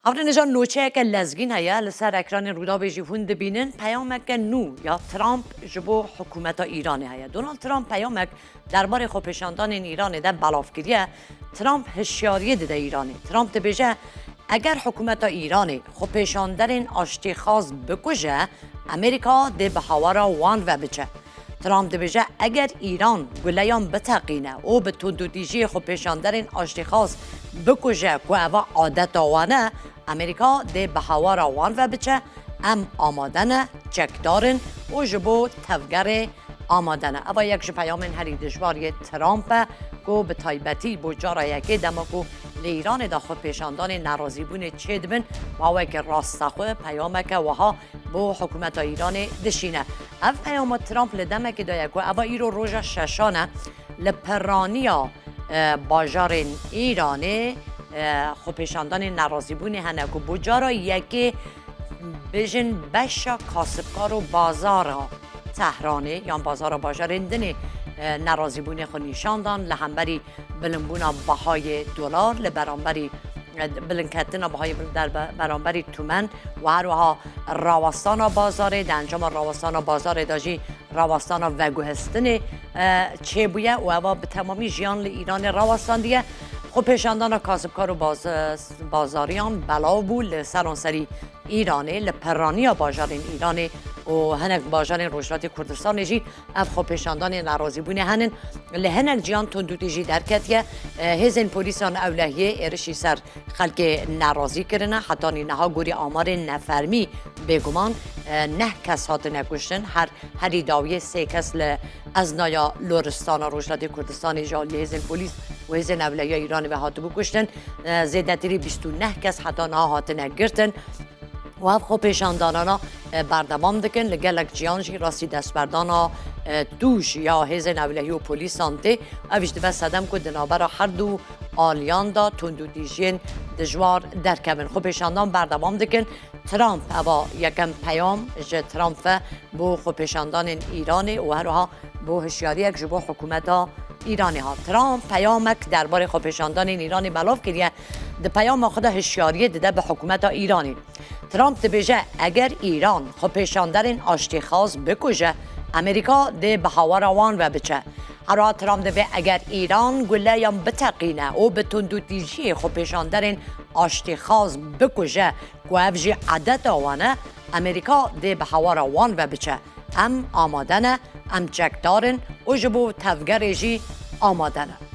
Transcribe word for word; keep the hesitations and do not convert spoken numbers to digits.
Xatirê nijan nûçeyeke lezgîn heye, li ser ekranên Rûdawê jî hûn dibînin. Peyameke nû ya Trump ji bo hikûmeta Îranê heye. Donald Trump peyamek derbarê xwepêşandanên Îranê de belav kiriye. Trump hişyariyê dide Îranê. Trump dibêje, eger hikûmeta Îranê xwepêşanderên aştîxwaz bikuje, Amerîka dê bi hawara wan ve biçe. Trump dibêje, eger Îran guleyan biteqîne û bi tundûtîjiyê xwepêşanderên aştîxwaz bikuje ku eva adeta wan e, Amerîka dê bi hawara wan ve biçe, em amade ne, çekdar in û ji bo tevgerê amade ne. Eva yek ji peyamên herî dijwar yê Trump e ku bi taybetî bo cara yekê dema ku li Îranê de xwepêşandanên nerazîbûnê çêdibin, bi awayekî rastexwe peyameke wiha bo hikûmeta Îranê dişîne. Ev peyama Trump li demekê de ye ku eva îro roja şeşan e, li piraniya, e, bajarên Îranê, e, xwepêşandanên nerazîbûnê hene ku bo cara yekê bijin beşa kasibkar û bazara Tehranê yan bazara bajarên dinê, e, nerazîbûnê xwe nîşan dan li hemberî bilindbûna bahayê dolar, li beramberî, e, bilindketina bahayê bil-, der be-, beramberî tumen û her wiha rawestana bazarê, di encama rawestana bazarê de jî rawestana veguhestinê, e, çêbûye û eva bi temamî jiyan li Îranê rawestandiye. Xwepêşandana kasibkar û baz-, bazariyan belav bû li seranserî Îranê, li perraniya bajarên Îranê û hinek bajarên Rojhilatê Kurdistanê jî ev xwepêşandanên nerazîbûnê henin. Li hinek ciyan tundûtî jî derketiye. E, hêzên polîsan ewlehiyê êrişî ser xelkê nerazî kirine. Hetanî niha gorî amarên nefermî bêguman, e, neh kes hatine kuştin. Her herî dawiyê sê kes li eznaya Loristana Rojhilatê Kurdistanê ji aliyê hêzên polîs û hêzên ewlehiya Îranê ve hatibû kuştin. E, zêdetirî bîst û neh kes heta niha hatine girtin. Û ev xwepêşandanana, e, berdewam dikin. Li gelek ciyan jî rastî destberdana, e, tûj ya hêzên ewlehî û polîsan tê. Ev jî dibe sedem ku di navbera her du aliyan de tundûtîjiyên dijwar derkevin. Xwepêşandan berdewam dikin. Trump, eva yekem peyam ji Trump ve bo xwepêşandanên Îranê û her wiha bo hişyariyek ji bo hikûmeta Îranê hat. Trump peyamek derbarê xwepêşandanên Îranê belav kiriye. Di peyama xwe de hişyariyê dide bi hikûmeta Îranê. Trump dibêje, eger Îran xwepêşanderên aştîxwaz bikuje, Amerîka dê bi hawara wan ve biçe. Herwiha Trump dibê, eger Îran guleyan biteqîne û bi tundûtîjiyê xwepêşanderên aştîxwaz bikuje, ku ev jî edeta wan e, Amerîka dê bi hawara wan ve biçe. Em amade ne, em çekdar in û ji bo tevgerê jî amade ne.